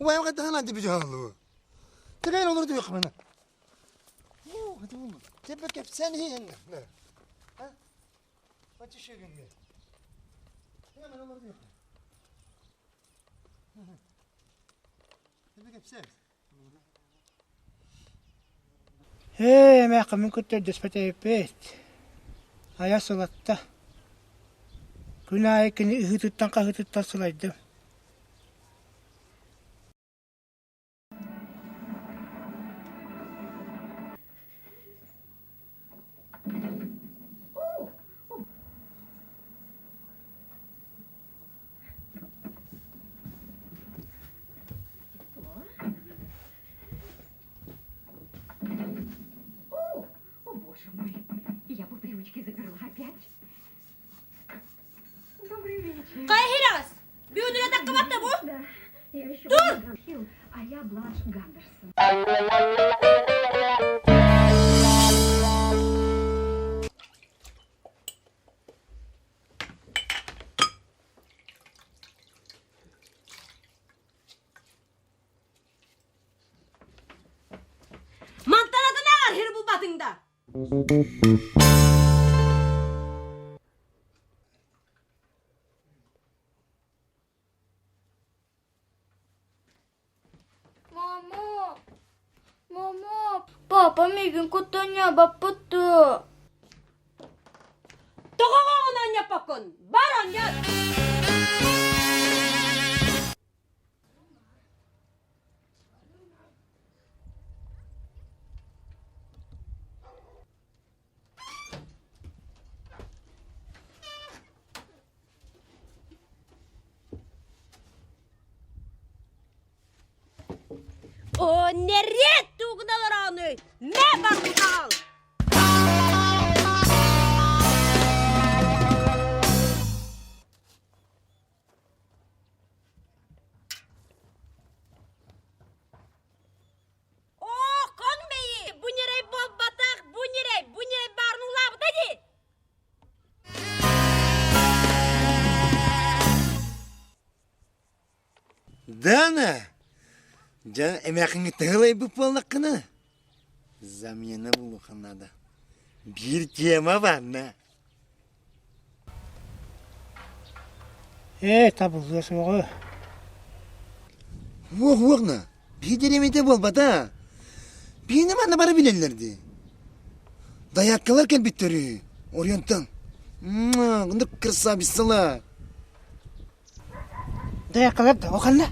Убайым хайдаһан антипи дьаһаллыбы. Тегейн олору түһүөххүнэ. Теппе кэпсээн иһин. Ээ, эмээххиммин кытта өйдөспөт эбиппит. Айа сылатта. Күн аайы кини ыһыытыттан-хаһыытыттан сылайдым. О, о боже мой, я по привычке заперла опять. Добрый вечер. Хайыһыраҕас? Бүгүн таккыбатта бу? Да, я еще Тур! А я Бланш Гандерсон. Мантан атын ааҕар булбатыҥ да? Мама, мама, папа миигин куттанньаабаппыт дуо? Тоҕо оҕоҕун оонньоппоккун? Бар оонньот! О, нерет тугуналарааны! Мэ барбутаал! Оо, коҥ мэйи, бу ньирэй буолбатах, бу ньирэй, бу ньирэй баарын улаабыта дии! Дана, дьэ эмээхиҥҥэ тыһылайбыт буоллаххына, замена булуохха наада. Биир тема баанна. Ээ, табыллыа суоҕа. Уох-уох на, биһи дэриэбинэтэ буолбата. Биһини манна бары билэллэр дии. Дайааккалар кэлбиттэр үһү, Орионтан. Муа, красавицалар. Дайааккалар да, ол ханна?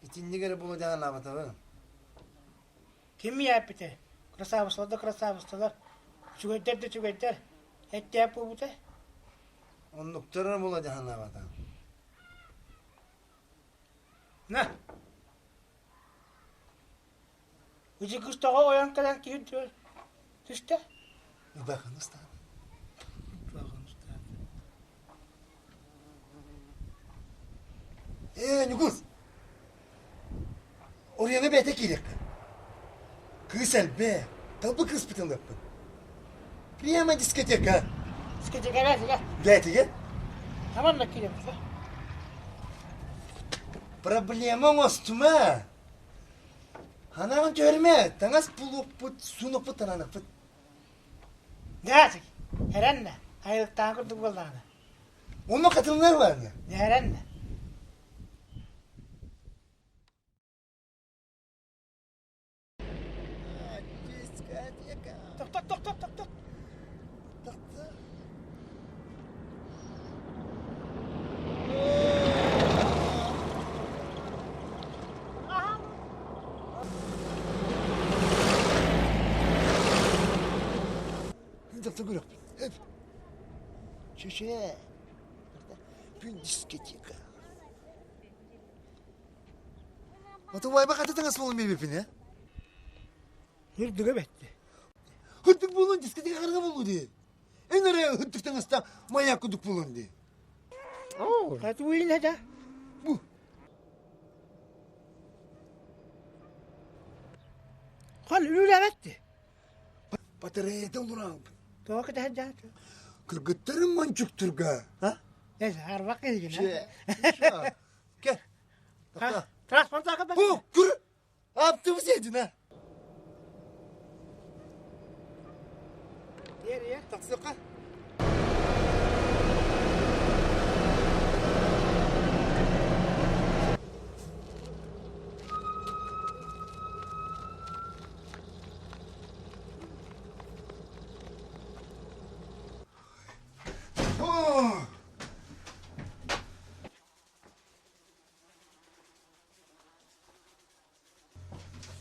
Итинник эрэ буолуо диэн анаабатаҕым. Ким ийээппитэ? Красавысталар да красавысталар, үчүгэйдэр да үчүгэйдэр. Эттээп буолбута. Оннуктар эрэ буолуо диэн анаабатаҕым. На! Ити кыыс тоҕо ойон кэлэн киһи түстэ? Ыбахан ыстаан. Ээ, Ньукуус! Оройуоҥҥа бэйэтэ киириэххин. Кыыс элбээ, талбы кыыспытын ылыахпын. Прямо дискотека. Дискотека бэйэтигэр. Бэйэтигэр. Хаман да киириэхпит. Проблема оҥостума. Ханаҕын түһэримэ, таҥас булуохпут, суунуохпут, тананыахпыт. Дээсик, эрэннэ, айылыктаан курдук буоллаҕына. Онно хатылынар бааны. Эрэннэ. Дискотека. Тохтот, тохтот, тохтот. Тохтот. Завтра көрүөхпүт. Чүчээ. Күн дискотека. Ото вайба хата таҥас буолун биэбиппин ээ. Үрдүгэ бэтти. Үрдүк буолун дискотека харга буолуу дии. Эн эрэ үрдүк таҥаста маяк кудук буолун дии. Хаты уйун это? Бу. Хан үлэлэбэтти. Батареята олорон. Тоҕо кэтэһэр дьааты? Кыргыттарым манчуктурга, а? Эс, арбак киһигин, Кел. Транспорт закы Бу, күр. Автобус един, а? Ер, ер. Таксыка. О!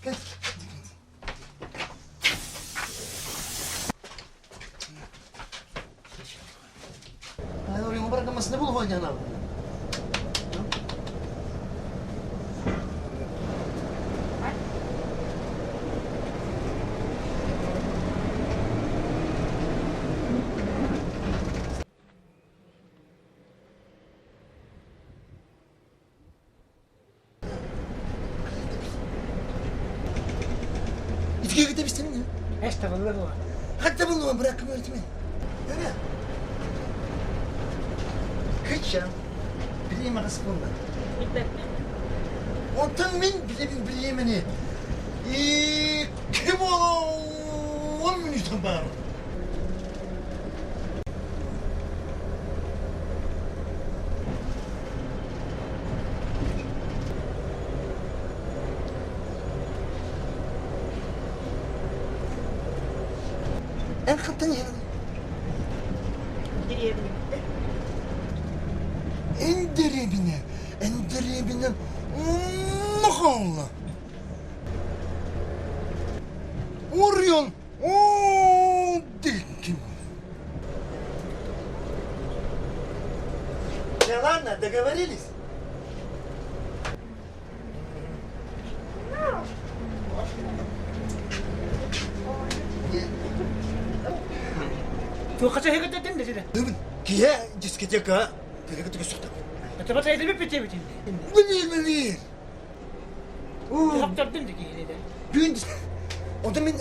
Кэл. Итигэ бистэнин Эс табыллы була. Хатта булуон быраккым өртүмэ. Өрө. Кычам. Билиэм аҕыс буолла. Онтон мин билэбин билиэмэни. Икки буолуон мүнүүтэн баар. Эн хантан иһэҕин? Дэриэбинэ. Эн дэриэбинэ, эн дэриэбинэ махалла. Орион, о диким. Да ладно, договорились? Туохха чаһыгытатын да сире. Киһи дискотека киһи көстөхтө. Таба сайдыбы битебитин. Билир, билир. Хаптардым да киһи Бүгүн Онтон мин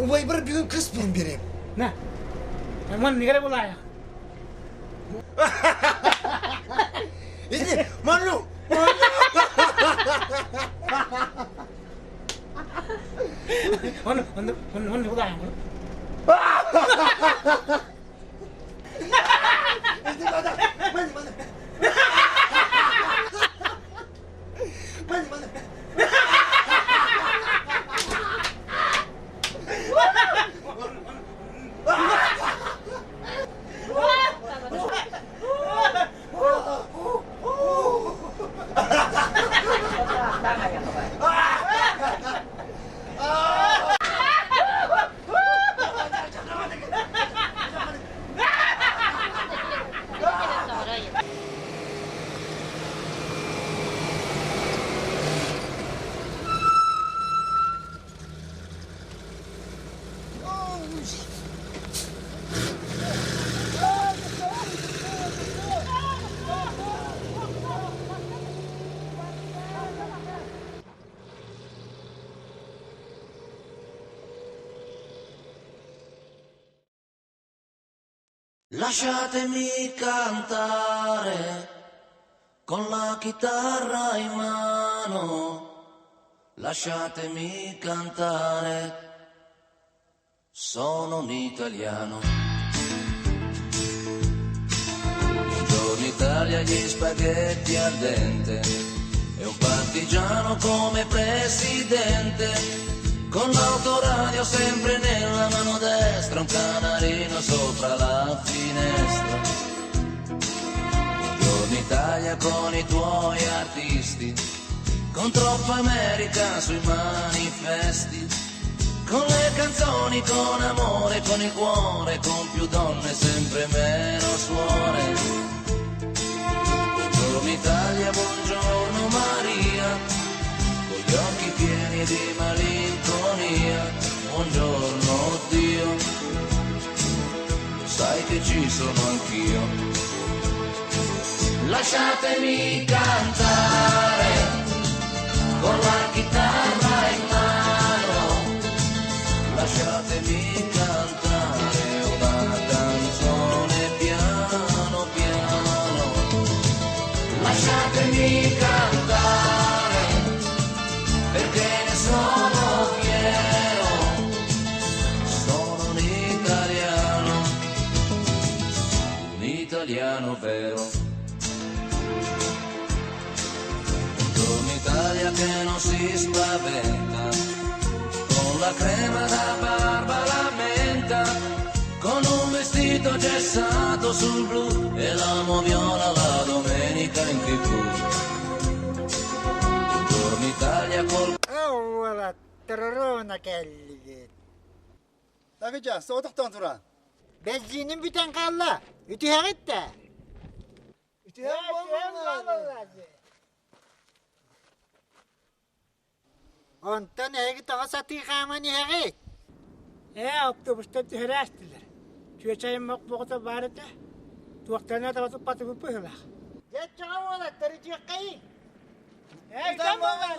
убайбар бүгүн кыс булун берем. На. Аман нигere булая. Иди, Ману! Оны, оны, оны, оны булая. Иди, мана, мана, мана. Мана, мана. Lasciatemi cantare con la chitarra in mano, lasciatemi cantare, sono un italiano. Buongiorno Italia, gli spaghetti al dente e un partigiano come presidente. Con l'autoradio sempre nella mano destra, un canarino sopra la finestra. Buongiorno Italia con i tuoi artisti, con troppa America sui manifesti, con le canzoni, con amore, con il cuore, con più donne, sempre meno suore. Buongiorno Italia, buongiorno Maria, con gli occhi pieni di malinconia. Buongiorno Dio, sai che ci sono anch'io. Lasciatemi cantare con la chitarra in mano, lasciatemi cantare una canzone piano piano, lasciatemi cantare perché ne sono fiero, sono un italiano vero. Buongiorno Italia che non si spaventa, con la crema da barba la menta, con un vestito gessato sul blu e la moviola la domenica in tv. Buongiorno Italia col Уолаттар кэллигит. Тагыжа, соҕотохтон туран. Бензиним бүтэн хаалла. Үтүһэҕит да? Үтүһэн буолла. Онтон эһиги тоҕо сатыы хааман иһэҕит? Ээ, автобустан түһэрэ астылар. Чүөчэйим мох баар этэ. Туохтана таба туппатыбыт быһыылаах. Дьэ, чаҕа уолаттар үтүөххэйиҥ. Ээ, үтэн буолла.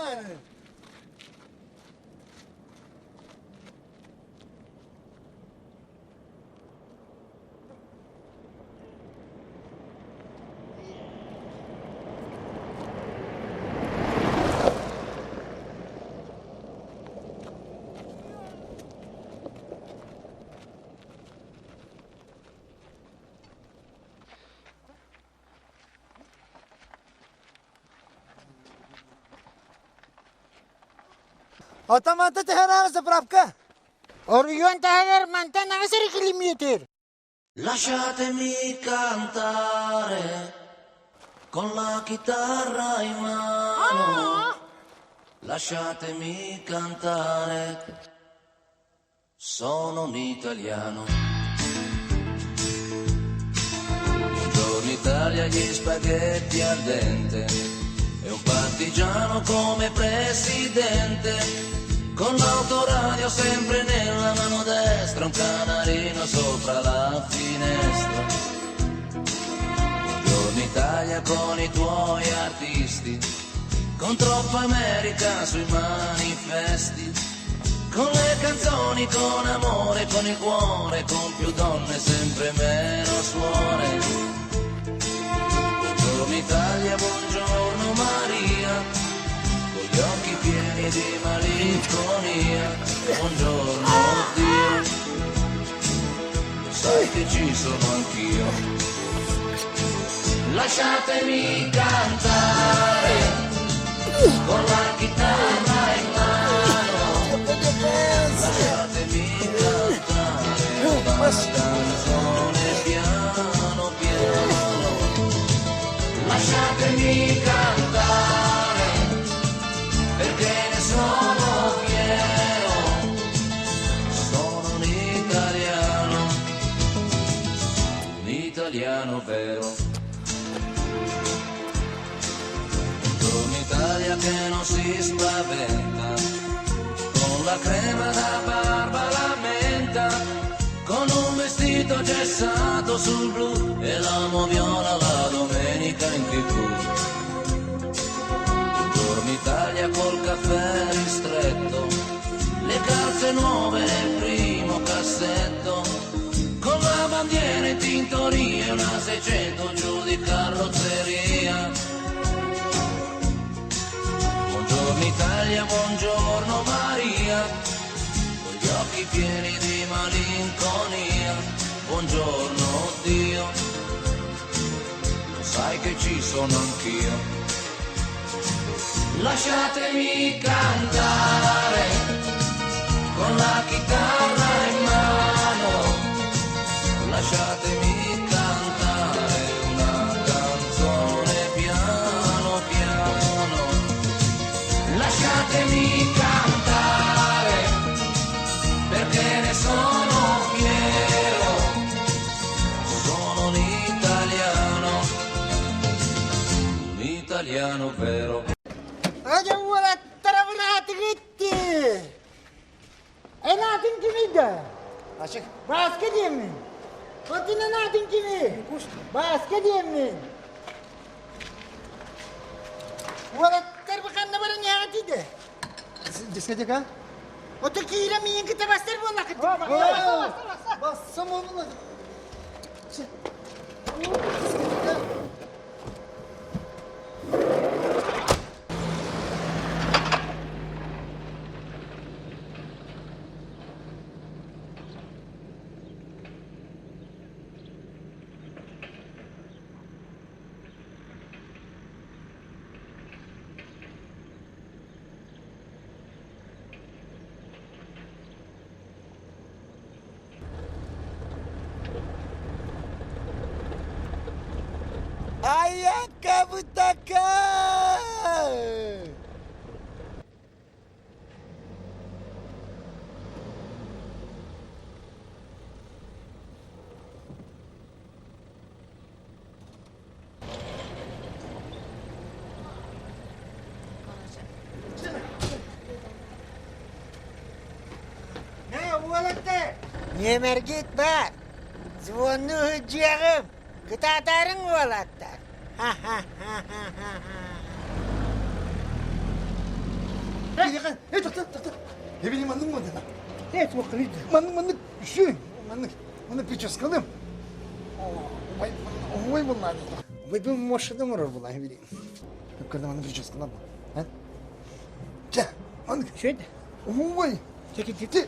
Атаманта тэһэрээҕи заправка. Оройуон таһыгар мантан аҕыс эрэ километр. Lasciatemi cantare con la chitarra in mano. Lasciatemi cantare, sono un italiano. Buongiorno Italia, gli spaghetti al dente e un partigiano come presidente. Con l'autoradio sempre nella mano destra, un canarino sopra la finestra. Buongiorno Italia con i tuoi artisti, con troppa America sui manifesti, con le canzoni, con amore, con il cuore, con più donne, sempre meno suore. Buongiorno Italia, buongiorno Maria, con gli occhi pieni di malinconia. Buongiorno Dio, sai che ci sono anch'io. Lasciatemi cantare con la chitarra in mano. Lasciatemi cantare una canzone piano piano. Lasciatemi cantare perché ne sono fiero. Sono un italiano vero. Buongiorno Italia che non si spaventa, con la crema da barba la menta, con un vestito gessato sul blu e la moviola la domenica in tv. Buongiorno Italia col caffè ristretto, le calze nuove nel primo cassetto, con la bandiera Tintoria, una 600 giù di carrozzeria. Buongiorno Italia, buongiorno Maria, con gli occhi pieni di malinconia. Buongiorno Dio, lo sai che ci sono anch'io. Lasciatemi cantare con la chitarra in mano, lasciatemi cantare una canzone piano piano, lasciatemi cantare perché ne sono fiero, sono un italiano vero. Дьэ уолаттара быраатыгыт дии. Эн аатыҥ кимий да? Ачык. Бааска диэммин. Отун эн аатыҥ кимий? Бааска диэммин. Уолаттар бу ханна баран иһэҕитий да? Дискотека? Оту киирэн миигин кытта бастар буоллаххыт. Бассам буолла. Дискотека. Айакка бутака! Нэ уолаттар, нүөмэргит баар. Звонну сылдьыаҕым, кытаатаарыҥ уолаттар. Ха-ха-ха-ха-ха. Эй, тоқта, тоқта. Эбини маннык модена. Э, туох да. Маннык, маннык, үшүй. Маннык, маннык прическалым. Ой, ой, булла. Ой, бу машина мурар була, билин. Көрдө маннык прическалам. А? Ча, маннык. Шөйд. Ой. Чеки Ти.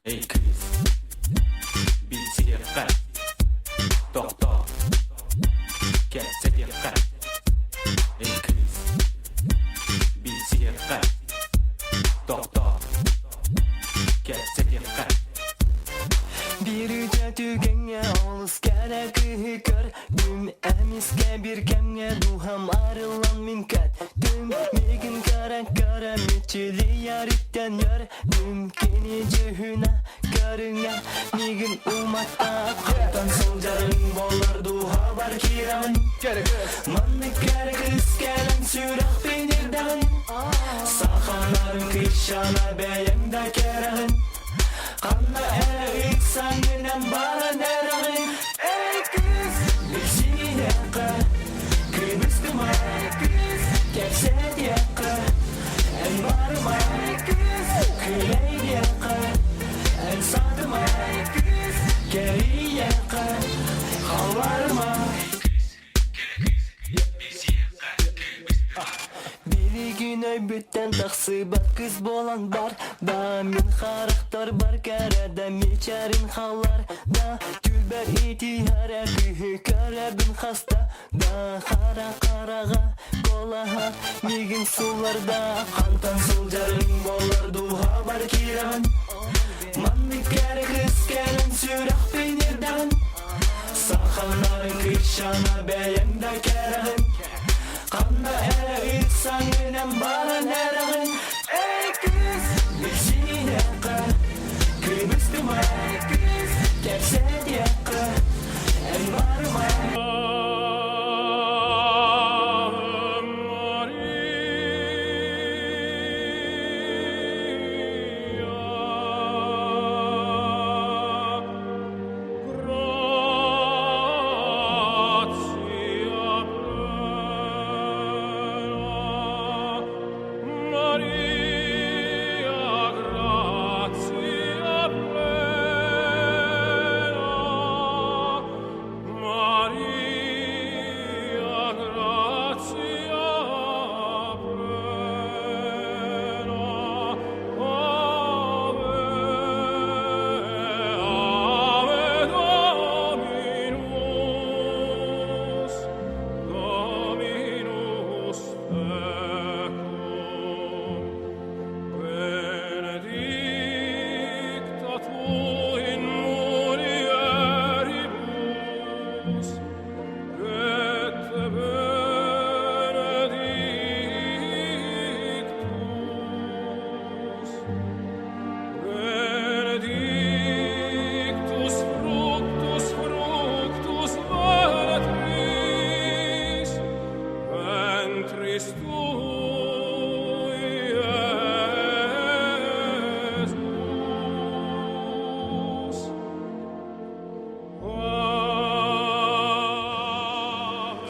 Эй, кыыс, билсиэххэ, тохтоо, кэпсэтиэххэ. Эй, кыыс, билсиэххэ, тохтоо, кэпсэтиэххэ. Биир үтүө түгэҥҥэ олус кэрэ кыыһы көрдүм Эмискэ биир кэмҥэ дууһам арыллан мин көттүм Миигин көрө көрө мичилийэриттэн үөрдүм Кини дьүһүнэ көрүҥэ миигин уматта Хантан сылдьарыҥ буоллар дууһабар киирэҕин Маннык кэрэ кыыс кэлэн сүрэхпин ирдэҕин Сахаларын кыысчаана бэйэҥ да кэрэҕин Ханна эрэ ыксаҥҥынан баран эрэҕин Эй, кыыс, билсиэххэ, кыбыстыма, кэпсэтиэххэ, эн барыма, күлэйдиэххэ, эн саатыма, кэрийиэххэ, халларыма. Билигин өйбүттэн тахсыбат кыыс буолан барда Мин харахтарбар кэрэ да мичээрин хаалларда Түүлбэр ити эрэ кыыһы көрөбүн хаста да Хара хараҕа куолаһа миигин суулларда Хантан сылдьарыҥ буоллар дууһабар киирэҕин Маннык кэрэ кыыс кэлэн сүрэхпин ирдэҕин Сахаларын кыысчаана бэйэҥ да кэрэҕин Ханна эрэ ыксаҥҥынан баран эрэҕин Эй, кыыс, билсиэххэ, кыбыстыма, кэпсэтиэххэ, эн барыма. Ave Maria,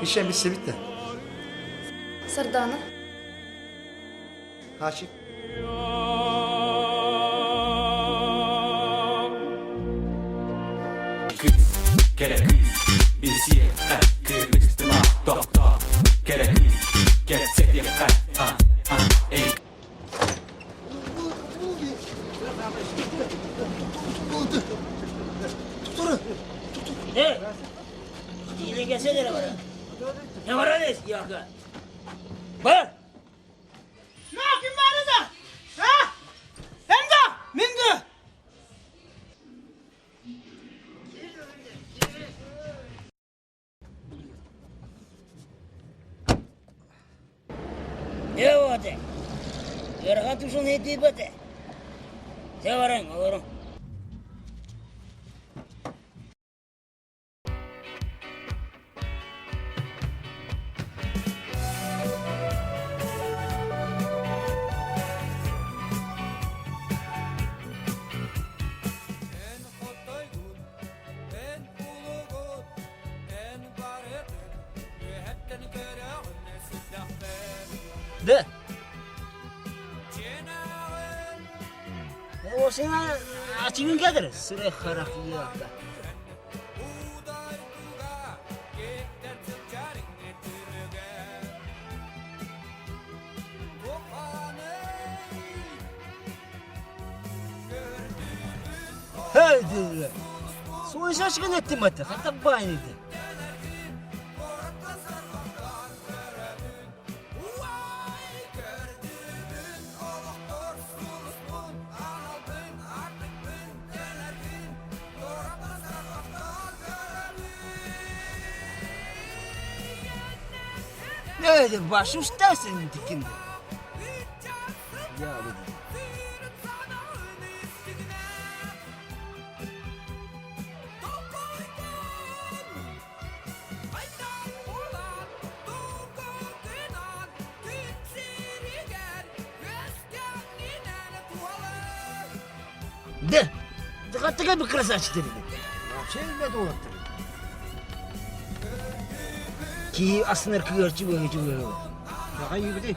Кишен билсэбит да. Сардана. Хачик. Кыыс, кэрэ кыыс, билсиэххэ, кыыстыма, тохтоо, кэрэ кыыс, кэпсэтиэххэ, а, а, эй. Ким баары да? А? Эн да? Мин да? Дьэ Ыарахан тушун этийбэтэ. Дьэ баран олорун. Эн хотойгун, эн улугун, эн барытын үөһэттэн көрөҕүн сүрдэхпин. Да. Дьиэнээҕин Осына ачыгын кадыр сыры харах яка. удайдуга кеттен сылдьарыҥ түмүгэр. Туханый Hey dediler. Soysa aşkın ettim hatta. Hatta baynıydı. Ne dedi başı ustasın dikindi. Ya dedi. De. Tıka bir красавчик dedi. Şey долаттыр. Ки асыныр кыгырчы бөгөчү бөгө. Яга югди.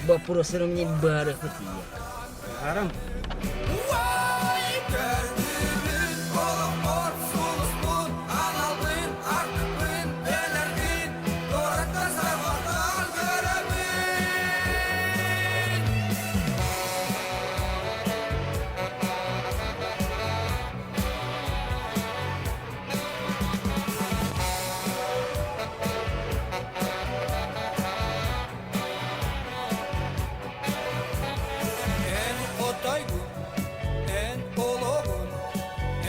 Вопросым не бары хытия. Харам. Эн хотойгун, эн олоҕун,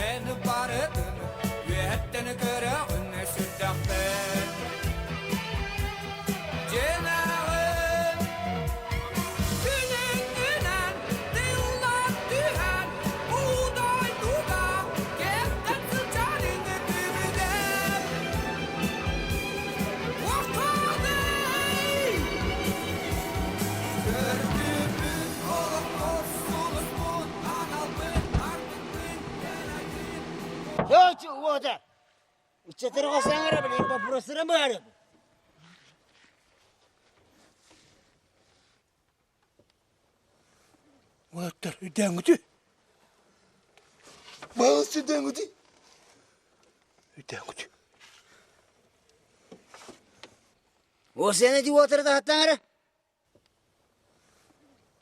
эн барытын үөһэттэн көрөҕүн сүрдэхпин. Дьиэнээҕин күнүҥҥүнэн тыллан түһэн уу дойдуга кэптэн сылдьарыҥ түбүгэр. Охтоный! Көрдүбүт олохпут сулуспут аналбыт артыкпын кэлэкин Хочу вот. Учетырга саңара билин вопросыра бары. Уолаттар, үрдээҥҥүтү. Балыс үрдээҥҥүтү. Үрдээҥҥүтү. О сені ти отырда хаттаңара.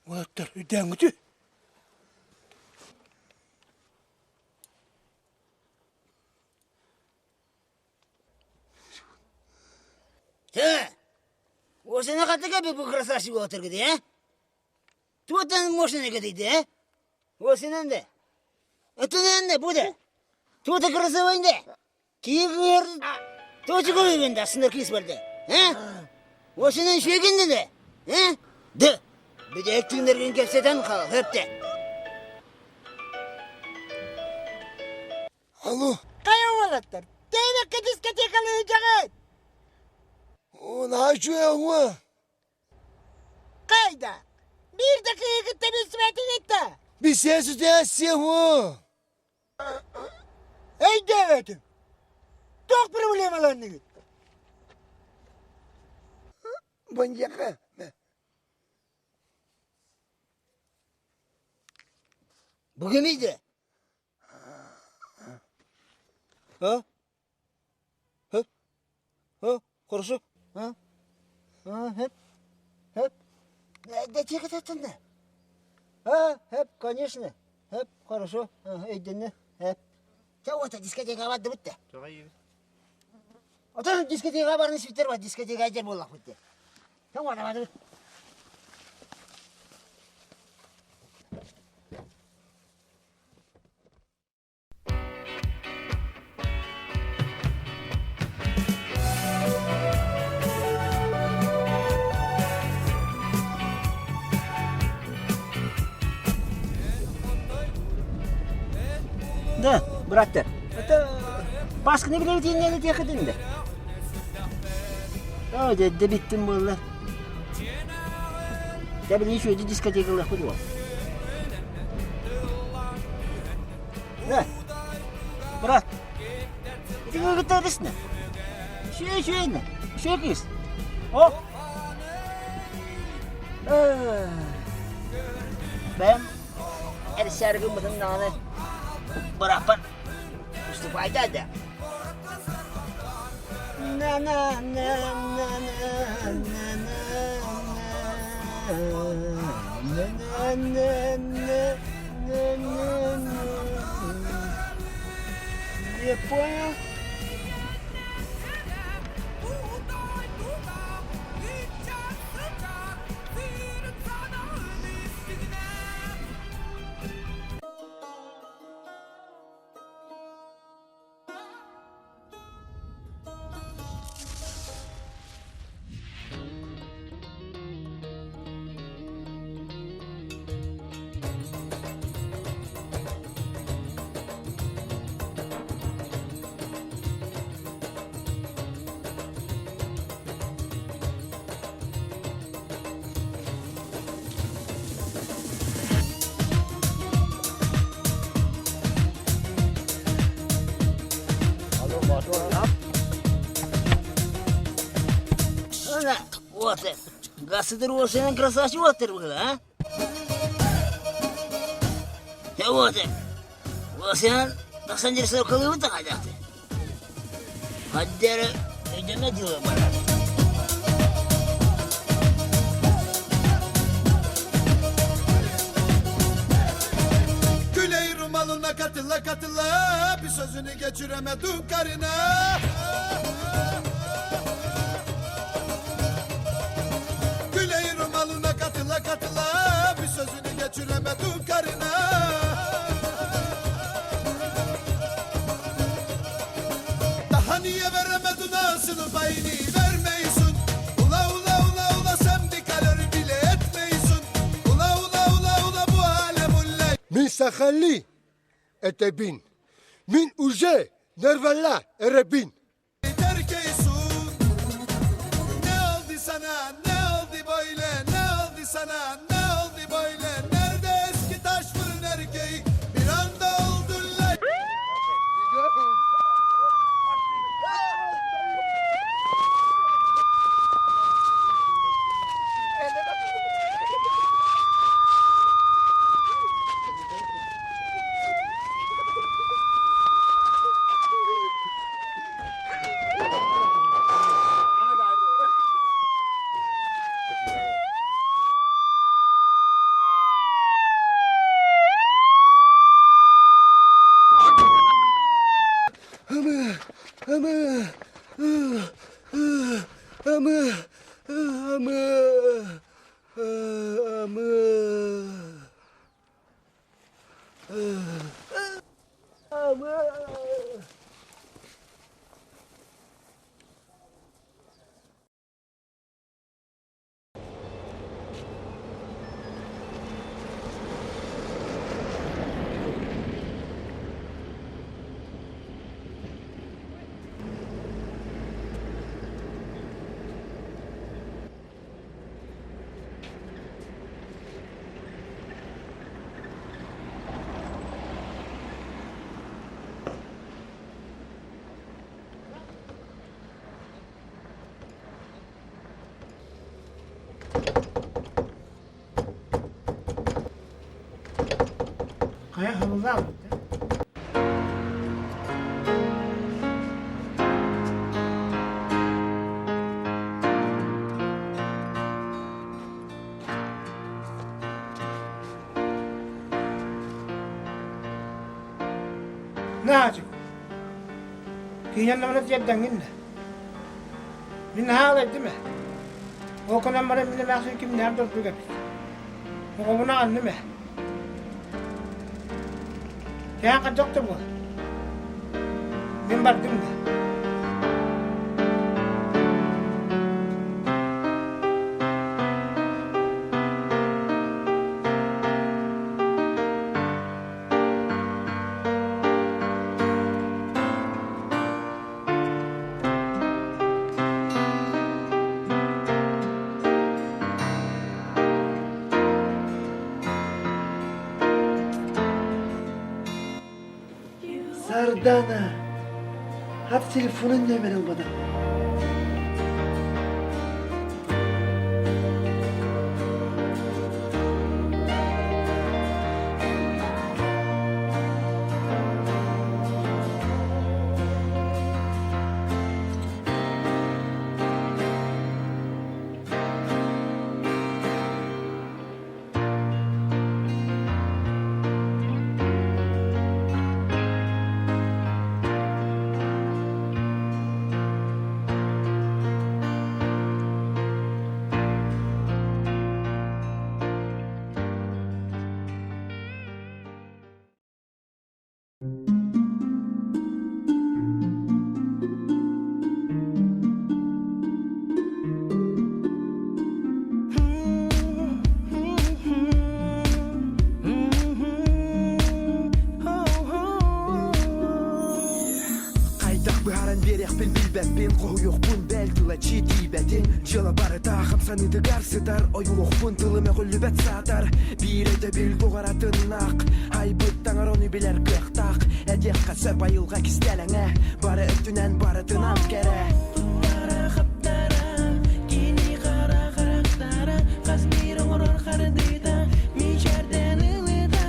Уолаттар, үрдээҥҥүтү. Те. О сені қаттыға bir красавчик отыргыды, э? Туотан машина кетейді, э? О сенен де. Өтінен де, бұ де. Туота красавайын де. Киігір точы көбейгенде астында киіс бар де. Э? О сенен шегенде де. Э? Д. Биде эктигиндерген кепсетен қал, хөпте. Алло. Хайа уолаттар, тэйбэккэ дискотекалыы дьаҕыт. О, наачуя Хайда? Биир да кыйыгытта билсибэтигит да. Бисесүтээссиэху. Өйдөөбөтүм. Туох проблемаларныгыт? Бандьяка. Бу кимийде? А? Хөп? А? Хорошо? А? А, хөп? Хөп? Да тихо да. А, хөп, конечно. Хөп, хорошо. Өйдөннө. Хөп. Чэ, вот дискотекаға барды бітті. Отон дискотекаға барны свитер бар, дискотекаға жер боллақ бітті. Чэ, вот барды. Да, быраттар. Это Пасханы билэбит иннэни тиэхитин да. Оо, дьэ, биттим буолла. Дьэ, билигин үчүгэйдик дискотекалыахпыт уол. Да, брат, ити кыргыттар исне. Үчүгэй үчүгэй Үчүгэй кыыс. О! Бэйэм эрсээри гыммытым даҕаны бырааппар уступайда да. На на на на на на на на на на на на. Не понял? Вот, гасыдыр уосенен красавчик уоттер было, а? Вот, уосенен тахсан жерсе кылыбы тахадахты. Хаддері өйдөмө дылы барар. Küley rumalına katıla katıla bir sözünü geçiremedin karına. Küley rumalına katıla katıla bir sözünü geçiremedin karına. Daha niye veremedin ağzının payını vermeysin. Ula ula ula ula sen bir kalori bile etmeysin. Ula ula ula ula bu alem ulle. Мин сахалыы этэбин, мин уже нервалла эрэбин. Terkeysun. Ne oldu sana ne oldu böyle ne oldu sana ne oldu böyle nerede eski taş fırın erkeği bir anda oldun la. Ама, ама, ама, ама, ама. Ама. Хайа хабыллаабыт да. Наачык, киинэн намана тиэрдэҥҥин да. Мин наһаа алайдым ээ. Ол гынан баран мин эмээхсин кимнээх да ордук эбит. Оҕобун аҕынным ээ. Кээн хайдах да буол. Мин бардым да. Сардана, хат телефонун нөмерин ылбатым. Хайдах быһааран биэриэхпин билбэппин Хоһуйуохпун бэл тыла тиийбэтин Дьыала барыта хамсаныытыгар сытар Ойуулуохпун тылым өҕүллүбэт саатар Биир өйдөбүл туҕаратыннаах Айбыт таҥара ону билэр кыахтаах Этиэххэ сөп айылҕа кистэлэҥэ Бары өттүнэн барытынан кэрэ Туттара хаптара кини хара харахтара Хас биир оҥорор хардыыта мичээрдэн ылыта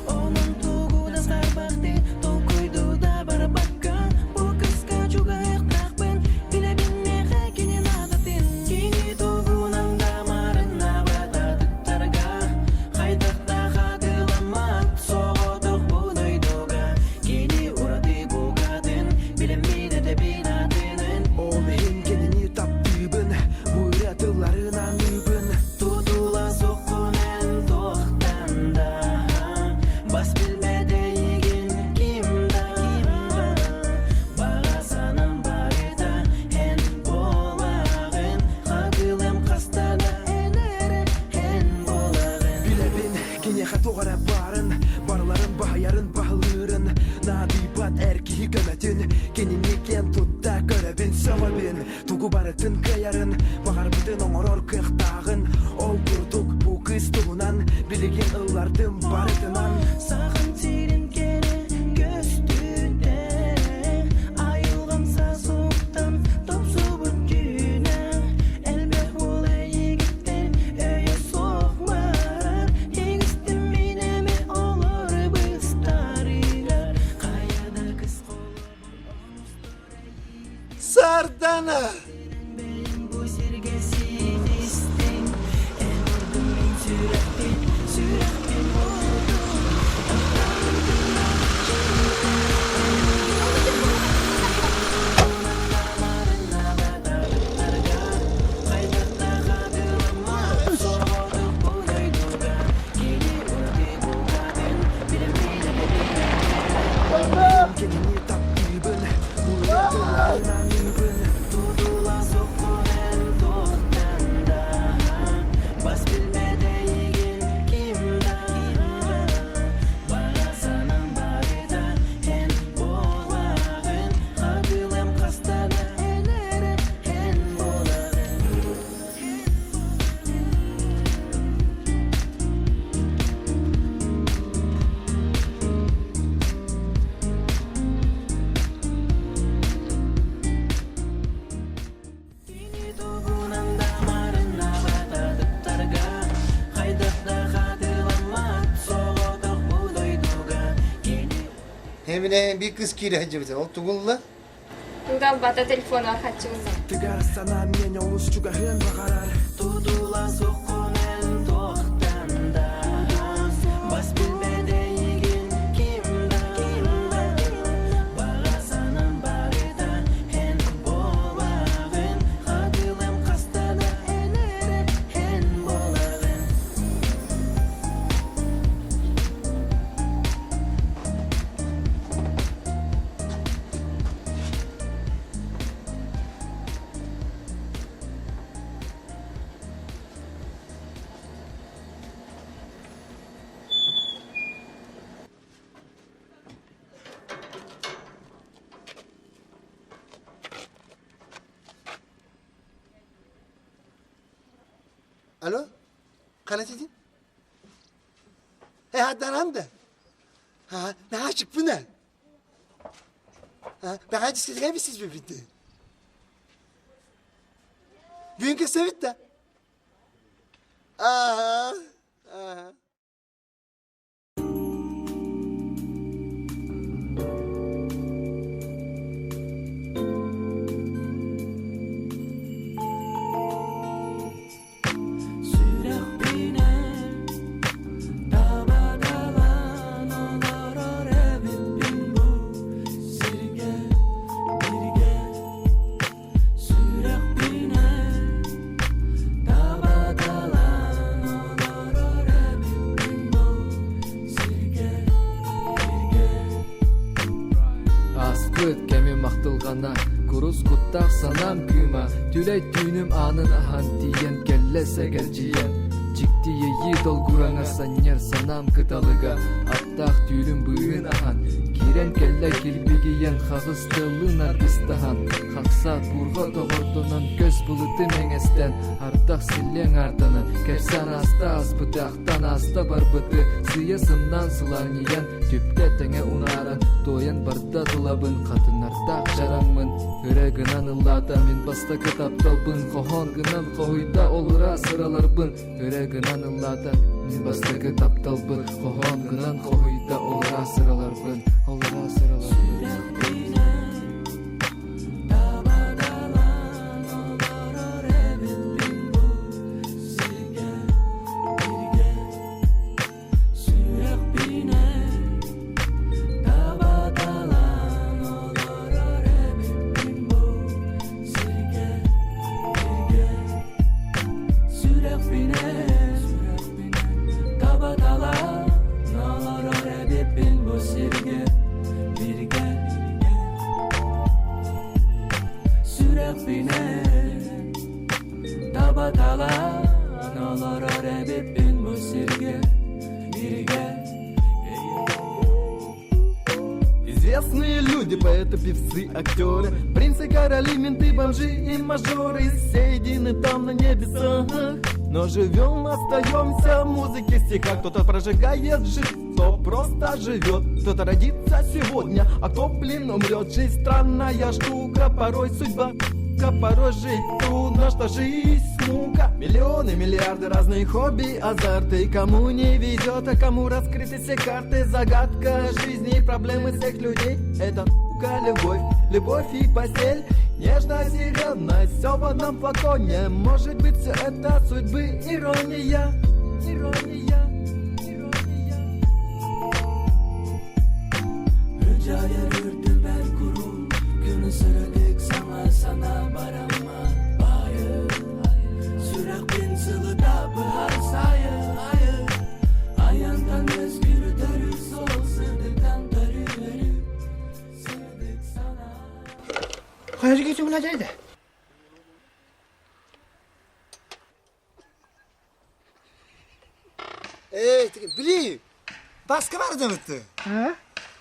Онон тугунан сарбахты толкуйду да барбакка Бу кыска чугаһыахтаахпын билэбин миэхэ кини наадатын Кини тугунан да маарыннаабата тыктарга Хайдахтаах атыламмат соҕотох бу дойдуга Кини ураты букатын билэммин этэбин атынын Ол иһин кинини таптыыбын бу ырыа тылларын аныыбын Тутула соххун эн туохтан да Бас билбэт эйигин ким да Баҕа санам барыта эн буолаҕын Хатылым хаста да эн эрэ эн буолаҕын Билэбин киниэхэ туох эрэ баарын Барыларын баһыйарын баһылыырын Наадыйбат эр киһи көмөтүн Кинини киэн тутта көрөбүн сөҕөбүн Тугу барытын кыайарын Баҕарбытын оҥорор кыахтааҕын Ол курдук бу кыыс туһунан Билигин ыллардым барытынан Сахам сирин кэрэ көстүүтэ Айылҕам сасуктан топсубут түүнэ Элбэх уол эйигиттэн өйө суох барар Иҥистим мин эмэ олор быстарыгар Хайа да кыс Сардана! Бу сиргэ ситистиҥ Эн ордуҥ мин сүрэхпин, сүрэхпин ордуҥ Кинини таптыыбын, уларытын аныыбын. Эбинэ биир кыыс киирэ сылдьыбыта. Ол тугу ылла? Туга телефонугар харчы ылла. Тыгар санаам миэнэ олус чугаһыан баҕарар Тутула суххун эн туохтан да Бас билбэт эйигин ким да Баҕа санаам барыта эн буолаҕын Хатылым хаста да эн эрэ эн буолаҕын Алло, қана сидин? Э, haddan Ha, ne çıktı Ha, ben siz mi bitti? Büyük sevit de. Aha, aha. Сүрэхпинэн табаталан олорор эбиппин бу сиргэ бииргэ Сүрэхпинэн табаталан олорор эбиппин бу сиргэ бииргэ Ааспыт кэмим ахтылҕана, курус куттаах санаам кыыма, түлэй түүнүм аанын аһан тиийэн кэллэ сэгэлдьийэн. Дьикти иэйии долгураҥа санньар санаам кыталыга, аттаах түүлүм быыһын аһан, киирэн кэллэ килбигийэн хаҕыс тылын аргыстаһан, хахсаат буурҕа доҕордонон көс былыты мэҥэстэн, ардах силлиэҥ аарданан, кэпсээн ааста ааспыты ахтан ааста барбыты, сыыйа сымнаан сылаанньыйан, түптэ тэҥэ унааран, туойан барда тулабын хатынардаах дьараҥмын өрө гынан ыллаата мин бастакы тапталбын хоһоон гынан хоһуйда ол ыраас ыраларбын өрө гынан ыллаата мин бастакы тапталбын хоһоон гынан хоһуйда ол ыраас ыраларбын ол ыраас ыраларбын Сүрэхпинэн табаталан олорор эбиппин бу сиргэ бииргэ Сүрэхпинэн табаталан олорор эбиппин бу сиргэ бииргэ Сүрэхпинэн табаталан олорор эбиппин бу сиргэ бииргэ Сүрэхпинэн табаталан олорор эбиппин бу сиргэ бииргэ Известные люди, поэты, певцы, актеры, принцы, короли, менты, бомжи и мажоры, все едины там на небесах. Но живем, остаемся в музыке, стихах. Кто-то прожигает жизнь, кто просто живет. Кто-то родится сегодня, а кто, блин, умрет. Жизнь странная штука, порой судьба порой жить трудно, что жизнь мука. Миллионы, миллиарды разных хобби, азарты. Кому не везет, а кому раскрыты все карты. Загадка жизни, проблемы всех людей. Это сука, любовь, любовь и постель. Нежность и ревность, все в одном флаконе. Может быть, все это судьбы ирония. Ирония, ирония. Ыдьайар үрдүбэр куруук Күн сырдык саҥа санаа бараммат баайы Сүрэхпин сылыта быһар сайы Айантан өскүр төрүт суол сырдыктан төрүөрү Сырдык санаа Хайа кетугуна деді. Эй, били, баска бар демекти. Ha?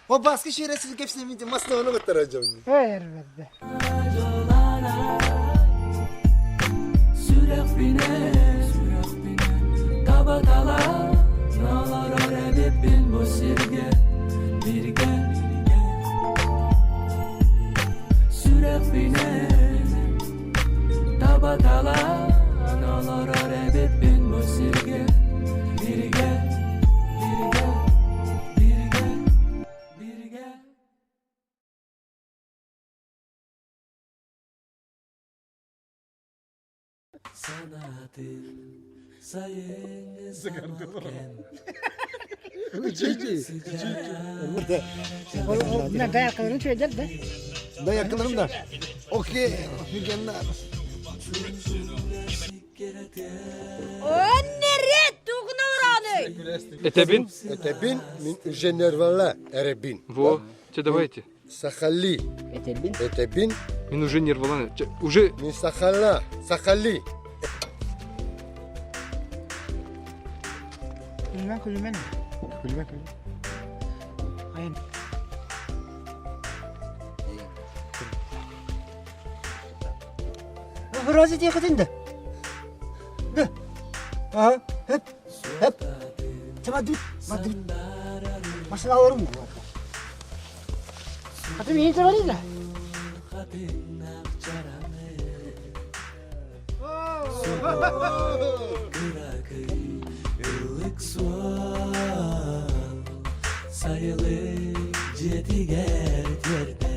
O baskı şerefsizlik hepsini mindim masına onu götüreceğim. Эрбэрдэ. Сүрэхпинэн табаталан олорор эбиппин бу сиргэ бииргэ Сүрэхпинэн табаталан олорор эбиппин бу сиргэ бииргэ бииргэ бииргэ бииргэ. Bunlar dayaklarını söyler de. Dayaklarım da. Okey. Mükemmel. Өннерет тугунураны. Этэбин? Этэбин мин уже нервала эребин. Во, че давайте. Сахали. Этэбин? Этэбин. Мин уже нервалана. Уже... Мин сахала. Сахали. Күлүмэн күлүмэн. Күлүмэн күлүмэн. Айан. Вроде тихо да. Да. Ага. Hep. Hep. Tamam dur. Dur. Машина алырым. Хаты мин табарый да. Сайылык жетигер жерде.